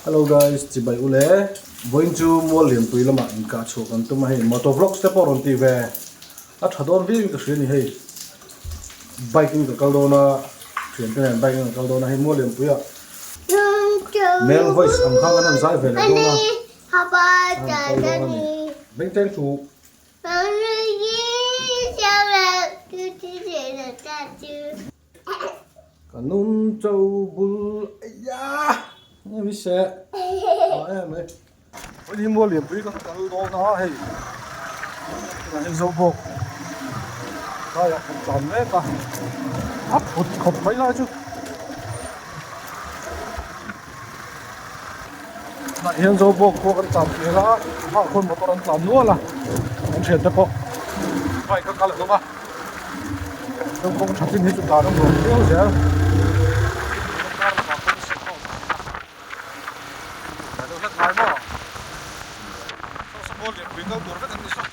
Hello guys, chibai ule. Vawiin chu mual lianpui lamah inkah chhuah kan tum a hei moto vlogs te pawh rawn ti ve a tha dawn viau in ka hria a ni hei. Bike in ka kal dawn a, thiante nen bike in kan kal dawn a hei mual lianpui ah male voice ang khan kan han zai ve leh dawn a, an kal dawn a ni. Bengcheng chu. Ka nun cho bul eia nge mi se a em mai hei hi mual lianpui kan kal dawn a hei tunah hian zo bawk laiah kan tlan mek a a phut khawp mai lai chu Tunah hian Zobawk khua kan tlan hmel a, hah khawn motor an tlan nual a, kan thiante pawh bike a kal an awm a, chuan kawng tha chin hi chu tlan a nuam viau zel. Kar lakah kawng siam a awm thin a, tlai deuh hlek ngai maw? Saw saw mual lianpui kal tur vek an ni saw.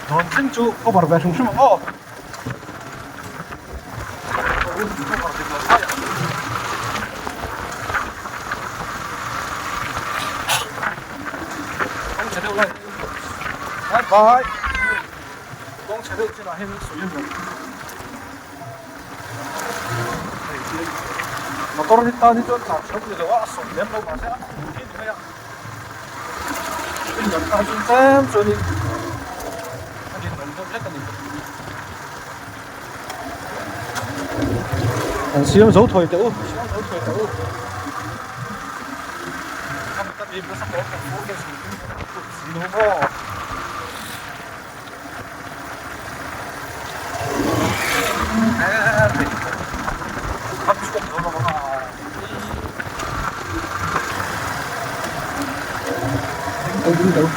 Dawn thleng chu cover ve hrim hrim ang aw. Kawng chhe deuh lai bye bye kawng chhe deuh chinah hian sawi a nuam motor hi tan hi chuan tlan chhawm ni lo a a sawm lem lo mahse a khur hi ni mai a in lam tan chuan tlem chuanin a rinawm deuh hlek a ni. An siam zo thawi teh u, siam zo thawi teh u. Khami ta bim nasa tawh kan fur deuh sung tum si lo maw. Kham chhuak zo lo ang a. Ding ding ding.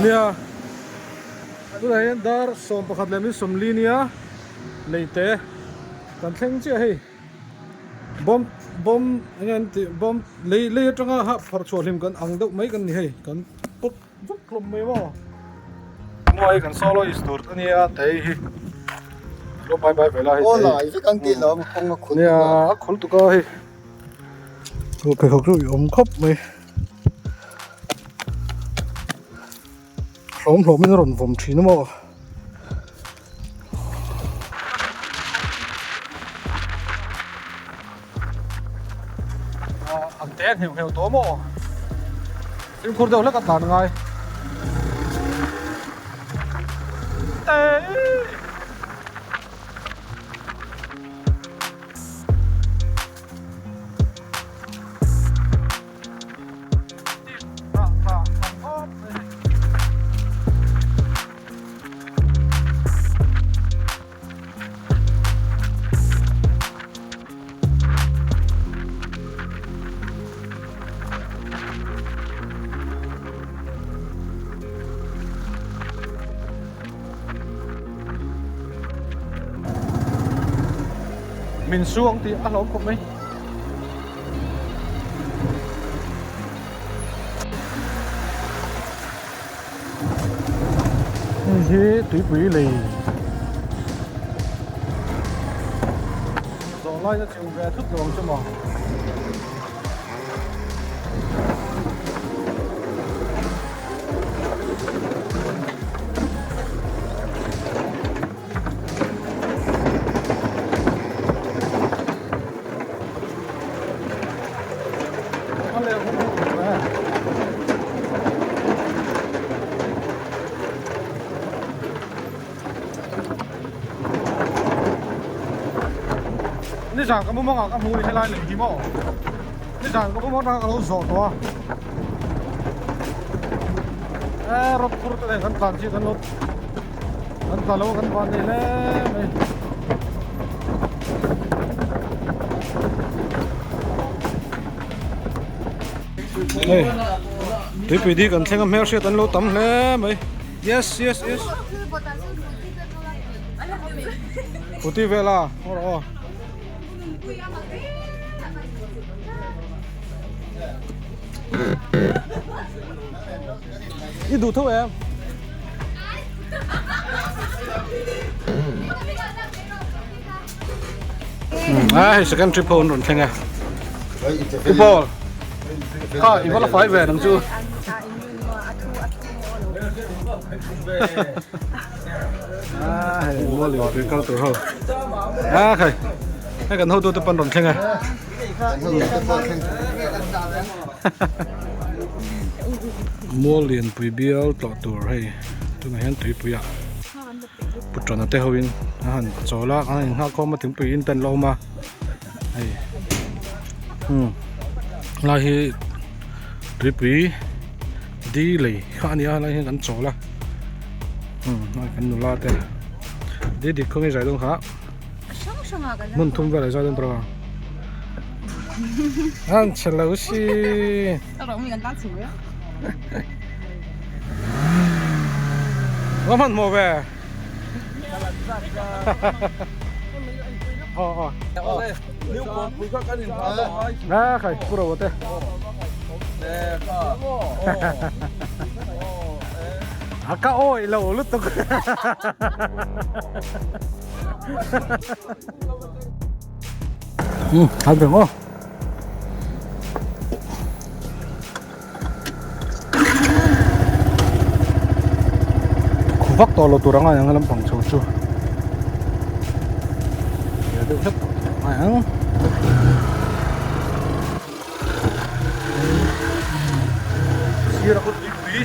Nia tunah hian dar 11 leh minute 40 nia leite kan thleng chiah hei. Bawm bawm eng nge an tih bawm lei lei atanga hah phawrh chhuah hlim kan ang deuh mai kan ni hei kan pawp vek hlawm mai maw maw hei kan solo is tur a nia tei hi lo bye bye ve la hei aw lai vek an tih lo kawng a khul nia a khul tuk a hei pheikhawk chu i awm khawp mai hlawm hlawm in a rawn vawm thin a maw. An te ngheuh ngheuh tawh maw fimkhur deuh hlek a tlan ngai Min su ang tih a hlawm khawp mai. Hei hi tuipui lei zawh lai na chhung ve thut lo ang chu maw. Ni Nizan ka mumangah ka hmu ni helai lei hi maw? Nizan ka mumang atanga ka lo zawh tawh a. E rawt phur te nen kan tlan chiah kan lo kan tla lo a kan van nei hle mai. Hei tuipui di kan thleng a hmelhriat an lo tam hle mai. Yes yes yes. Puti vela ngaw rawh aw. I duh tho em? A hei second trip ho an rawn thleng e. Pu Paul, kha i va la fai ve nang chu. A hei mual in tui kal tur ho. A khai hei kan hotu te pawn rawn thleng e. Mual lianpui bial tlawh tur hei tunah hian tuipuiah Putana te hoin a han chawl a, an inghak khawm a thingpui in te an la awm a hei umm lai hi tuipui di lei kha a ni a lai hian kan chawl a umm hei kan nula te di dik khawnge zai dawn kha hmun thum velah zai dawn tawh a an chhe lo si. Nga hmanhmawh ve. A khai pu ro te. A ka awi lo lutuk. Hal ve maw. Vak tawh lo tur anga ang lampang chho chu tia deuh hlek tawh tur anga ang. Sir a kut tuipui.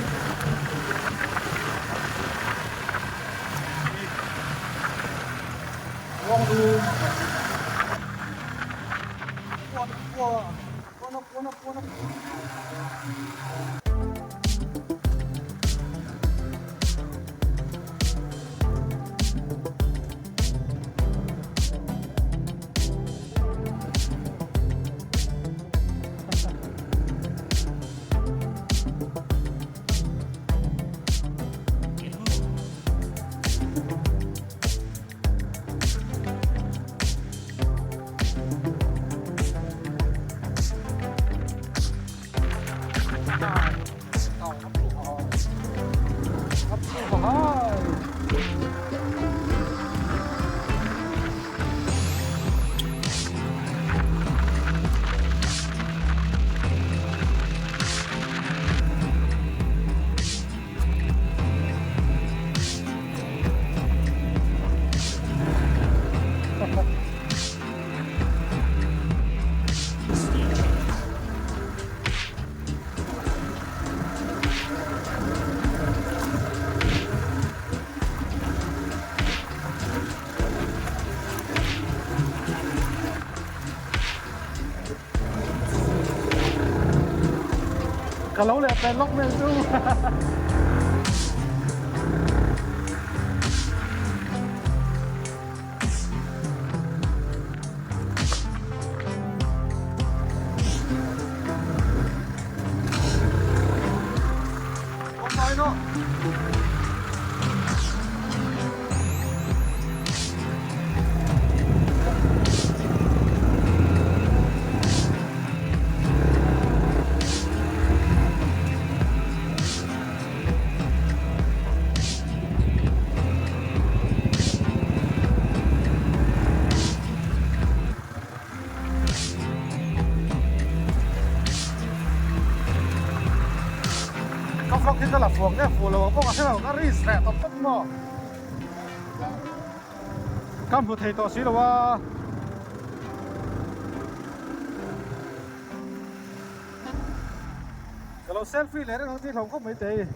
Ka lo leh pen lawk mai chu. Ka vlog hi ka la fuak nge fuh lo ang pawh ka hre lo ka risk leh tawp tawp maw ka hmu thei tawh si lo a. Ka lo selfie leh reng ang tih hlawm khawp mai tei.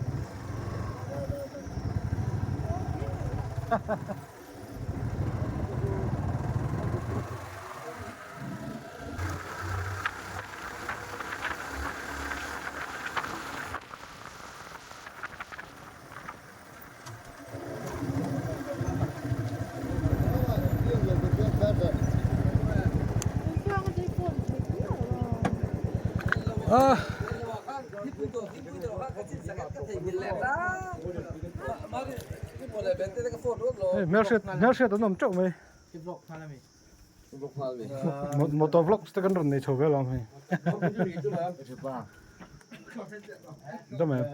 Ah. Hei hmelhriat hmelhriat an awm teuh mai. Motor vlogs te kan rawn nei chho vel ang hei. Dam em.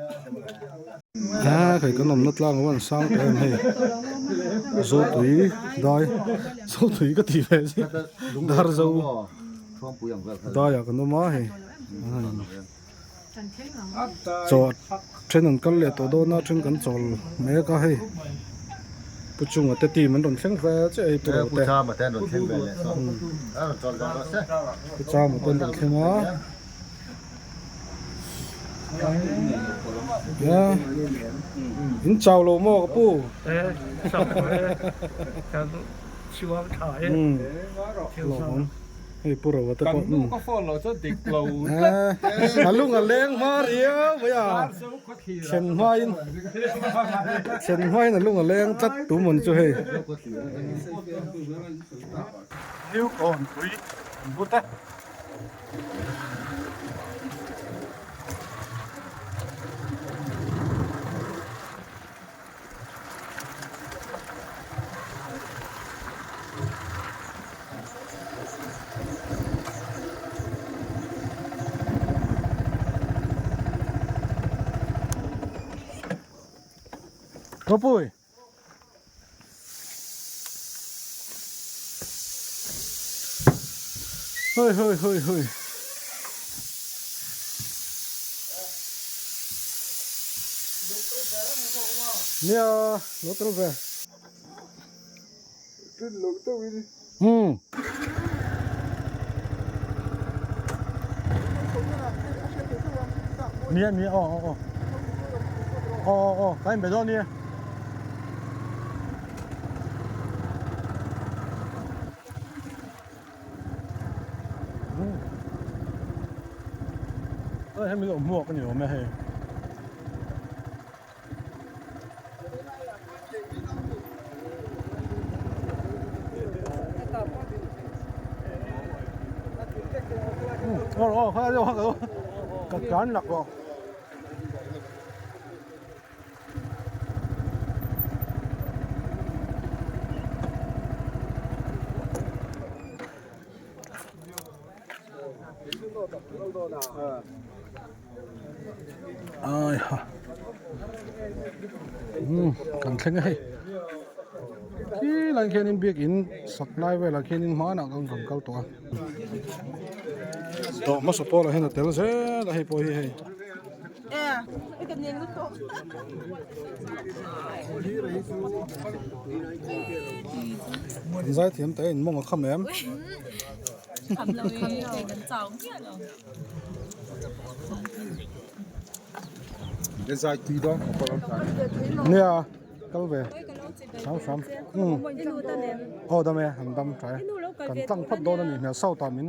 Ah hei kan awmna tlang a van sang tawh em hei. Zawtui dai zawtui ka tih ve si Darzo daiah kan awm a hei. Chaw then an kal leh tawh dawn a then kan chawl mek a hei pu chunga te team an rawn thleng ve chiah hei pu ro te pu chama te an rawn thleng a nia in chau lo maw ka pu Hei pu Rova te pawh Kan ka phone lo chuan dik lo tlat. A lung a leng hma riau mai a. Thlen hmain thlen hmain a lung a leng tlat tu mawn chu hei. New Kawnpui an but e. Ropui. Hoi hoi hoi hoi. Nia, lo tel ve. Hmm. Nia nia aw aw aw. Aw aw aw, ka inbe dawn nia. Hei hemi lo hmuak a ni awm e hei. Aw aw kha deuh kha ka tlan lak lo. Ai ha umm kan thleng a hei khi lai khianin biakin sak lai velah khianin hmanah khan kan kal tawh a dawh hmasa pawlah hian a tel zel a hei pawh hi hei. An zaithiam ta e in mawng a kham em. Nia kal ve hram hram umm aw dam e an dam tha e kan tlang phawt dawn a nih hmel south ah min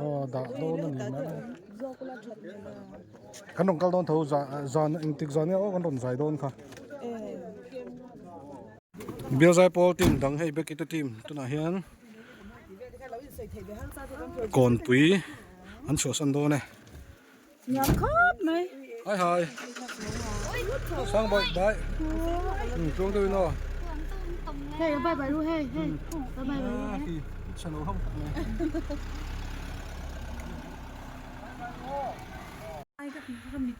aw dah dawn a nih hmel. Kan rawn kal dawn tho zan engtik zan nge aw kan rawn zai dawn kha. Bial Zaipawl team dang hei Becky te team tunah hian Kawnpui an chhuahsan dawn e. Nuam khawp mai. Hai hai. Sang bawih bai. Tluang deuhin aw. Hei bye bye lu hei hei. Bye bye lu. Chhelo hlawm tak mai.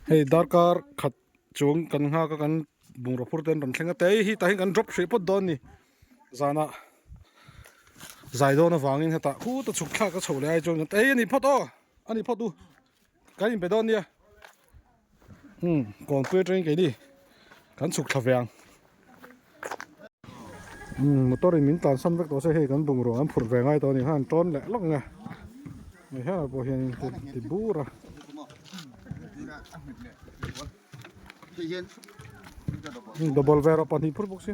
Hei darkar khat chuang kan nghak a kan bungraw phur te an rawn thleng a tei hi tah hian kan drop hrih phawt dawn a ni zanah zai dawn avangin hetah khuta chhuk thlak a chhoh leh ai chuan kan ei a ni phawt aw a ni phawt u kan inpe dawn nia umm kawnpui atangin keini kan chhuk thla ve ang. Umm motor in min tlan san vek tawh se hei kan bungrua an phurh ve ngai tawh a ni khan an tawn leh lawk ang e hei helai pawh hian in ti bur a. Double ve rawh pahnih phur bawk si.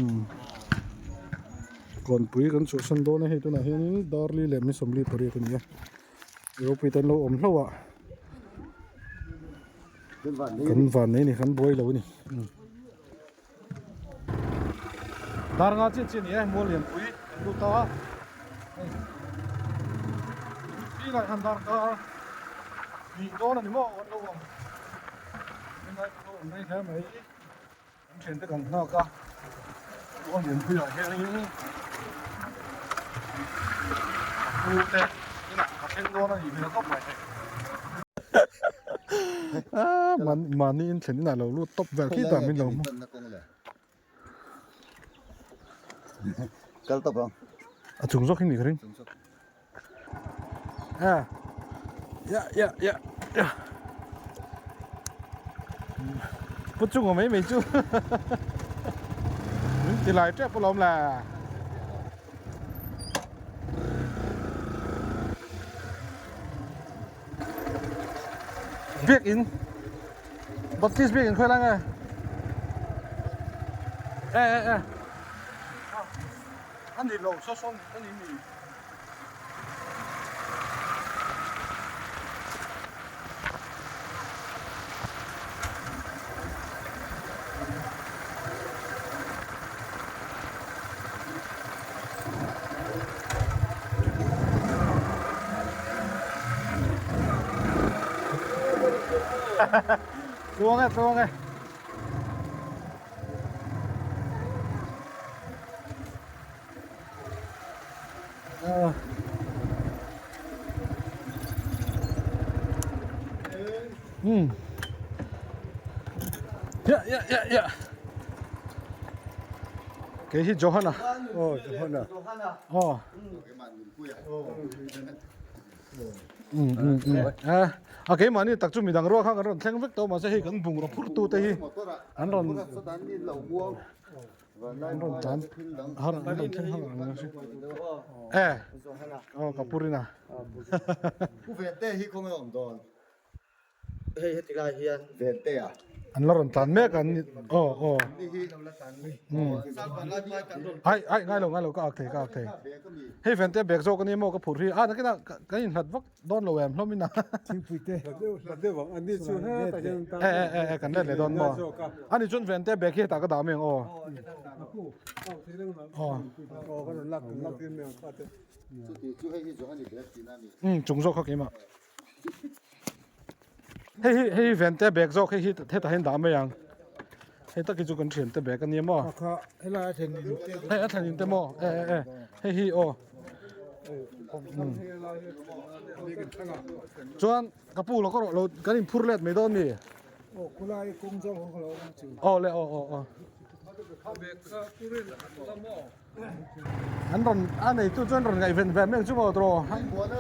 Umm kawnpui kan chhuahsan dawn a hei tunah hianin darli leh mi 48 a ni a. Ropui te an lo awm hlauh a kan van nei a ni kan buai lo a ni dar nga chiah chiah a ni e mual lianpui kan lut a. Khi lai khan darkar hnih dawn a ni maw kan lo awm. Tunlai kan lo awm rei hle mai. Kan thiante kan nghak a, ruang lianpuiah hianin ka pu te inah ka thleng dawn a nih hmel khawp mai hei. Mahni in thlen inah lo lut tawp vel khi tah min lo hmu. Kal tawp ang. A chung zawk hi ni ka ring. A. Ya ya ya ya. Pu chung mai mai chu. Min ti lai tep alawm la. Biak in Baptist biak in khawi lai nge e e e a ni lo saw sawn a ni mi Tluang e, tluang e. Hmm. Ya ya ya ya. Kei hi Johana. Oh, Johana. Oh. Um um um. Eh, a keimahni tak chu midang ruak kha kan rawn thleng vek tawh mahse hei kan bungraw phur tu te hi an rawn an rawn tlan har an rawn thleng har ang si. Eh. Oh, ka purina. Pu Vente hi khawnge awm dawn? Hei heti lai hian Vente a. An la rawn tlan mek an aw aw. Ai ai ngai lo ngai lo ka ak thei ka ak thei. Hei Vente bag zawk ania maw ka phurh hi a nakinah kan inhlat vak dawn lo em hlawm in a. Thingpui te hlat deuh ang ani chu hetah hian E e e kan let leh dawn maw. Ani chuan Vente bag hi hetah ka dah mai ang aw. Aw. Um chung zawk kha keimah. Hei hi hei hi vente bag zawk hei hi hetah hian dah mai ang hei tak hi chu kan thiante bag a nia maw kha helai a thlen in te hei a thlen in te maw e e e hei hi aw chuan ka pu lo ka rawh lo kan in phur let mai dawn mi aw khulai kawng zawk ho kha lo awm chu aw le aw aw aw An rawn a neitu chuan rawn ngaihven ve mek chu maw tawh. Muana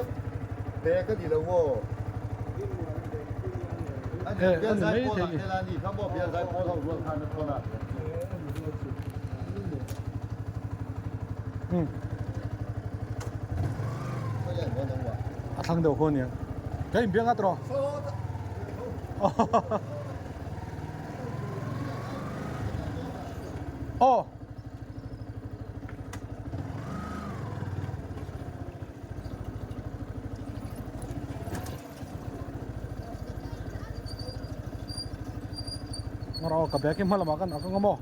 bag a ni lo maw? Eh, a ni mai thei ni. Hmm. A thlang deuh khaw nia. Ka inbiang a tawh. Aw. Ngaraw ka bag hi hma lamah kan ak ang a maw?